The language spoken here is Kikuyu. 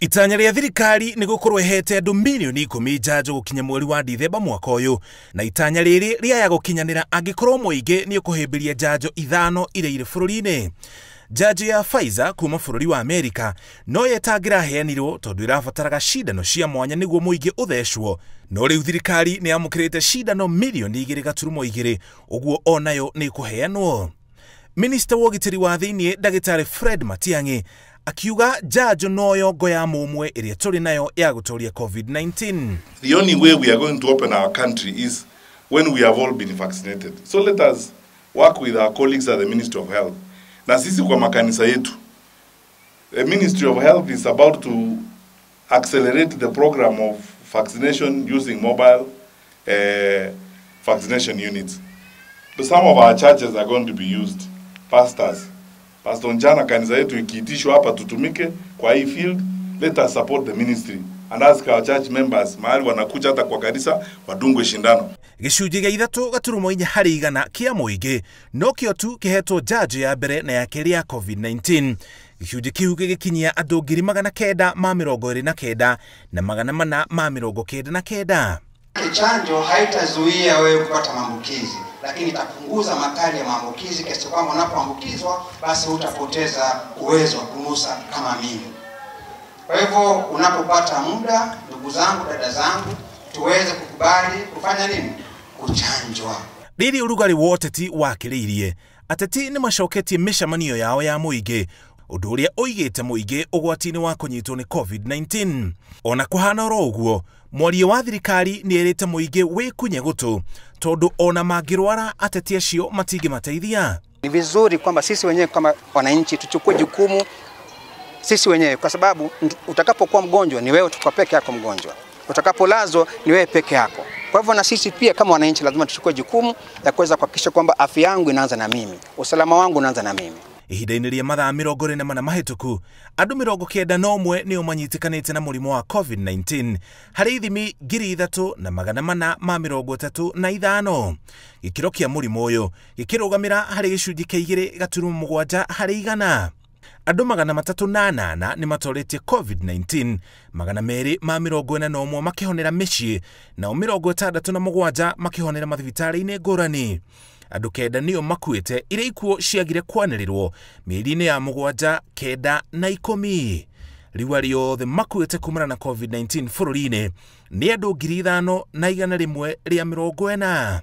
Itanya rĩa thirikari nĩ gũkorwo ĩhete andũ mirioni 10 njanjo gũkinya mweri wa Dithemba mwaka ũyũ, na itanya rĩrĩ rĩaya gũkinyanĩra angĩkorwo mũingĩ nĩ ũkũhĩmbĩria njanjo 5 iria irĩ bũrũri-inĩ. Njanjo ya Pfizer kuma bũrũri wa Amerika no yo ĩtangĩraheanirwo tondũ ĩrabataraga cindano cia mwanya nĩguo mũingĩ ũthecwo, no rĩu thirikari nĩ yamũkĩrĩte cindano mirioni 2.2 ũguo onayo nĩ ĩkũheanwo. Minista wa ũgitĩri wa thĩinĩ Ndagĩtarĩ Fred Matiang'i akiuga njanjo noyo ngo ya mũmwe ĩrĩa tũrĩ nayo ya gũtooria COVID-19. The only way we are going to open our country is when we have all been vaccinated. So let us work with our colleagues at the Ministry of Health. Na sisi kwa makanisa yetu, the Ministry of Health is about to accelerate the program of vaccination using mobile vaccination units. But some of our churches are going to be used. Pastors, Pastor Njana, kanisa yetu ikiitishwa hapa tutumike kwa hii field, let us support the ministry and ask our church members mahali wanakuja hata kwa kanisa wadungwe shindano. Gĩcunjĩ gĩa 3.4 harĩ igana kĩa mũingĩ nokĩo tu kĩhetwo njanjo ya mbere na ya kerĩ ya COVID-19. Gĩcunjĩ kĩu gĩgĩkinyia andũ 929 na 499. Chanjo haitazuia wewe kupata maambukizi, lakini itapunguza makali ya maambukizi kiasi kwamba unapoambukizwa basi hutapoteza uwezo wa kunusa kama mimi. Kwa hivyo unapopata muda, ndugu zangu, dada zangu, tuweze kukubali kufanya nini? Kuchanjwa. Rĩrĩ ũrugarĩ wa ũteti wakĩrĩirie, ateti nĩ macoketie mĩcemanio yao ya mũingĩ, ũndũ ũrĩa ũigĩte mũingĩ ũgwati-inĩ wa kũnyitwo nĩ COVID-19. Ona kũhana oro ũguo, mwaria wa thirikari nĩ erĩte mũingĩ wĩkunye gũtũ tondũ ona mangĩrwara ateti acio matingĩmateithia. Ni vizuri kwamba sisi wenyewe kama wananchi tuchukue jukumu sisi wenyewe, kwa sababu utakapokuwa mgonjwa ni wewe tu peke yako mgonjwa, utakapolazwa ni wewe peke yako. Kwa hivyo na sisi pia kama wananchi lazima tuchukue jukumu la kuweza kuhakikisha kwamba afya yangu inaanza na mimi, usalama wangu unaanza na mimi. Ihinda-inĩ rĩa mathaa 44 mahĩtũku, andũ 91 nĩo manyitĩkanĩte na mũrimũ wa COVID-19 harĩ ithimi 3435. Gĩkĩro kĩa mũrimũ ũyũ gĩkĩrũgamĩra harĩ gĩcunjĩ kĩa 2.7 harĩ igana. Andũ 308 nĩ matoretie COVID-19, 241 makĩhonera mĩciĩ, nao 67 makĩhonera mathibitarĩ-inĩ ngũrani. Andũ 9 nĩo makuĩte iria ikuũ ciagire kwanĩrĩrwo mĩeri-inĩ ya 7, 9 na 10. Rĩu arĩa othe makuĩte kumana na COVID-19 bũrũri-inĩ nĩ andũ 5140.